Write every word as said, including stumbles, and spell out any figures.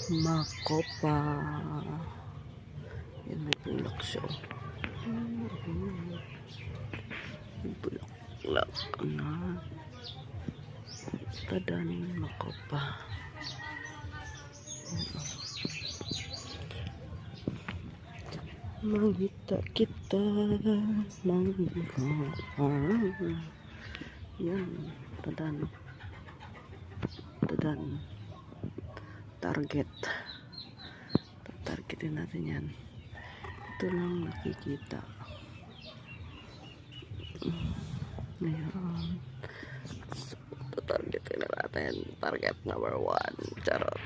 Makopa. Yan, may bulak siya. May bulaklak na. Tadan, Makopa. Mangita kita, mangita. Yan, tadan. Tadan. Target. Targetin natin yan. Ito lang nakikita. Ngayon, so, targetin na natin. Target number one. Charot.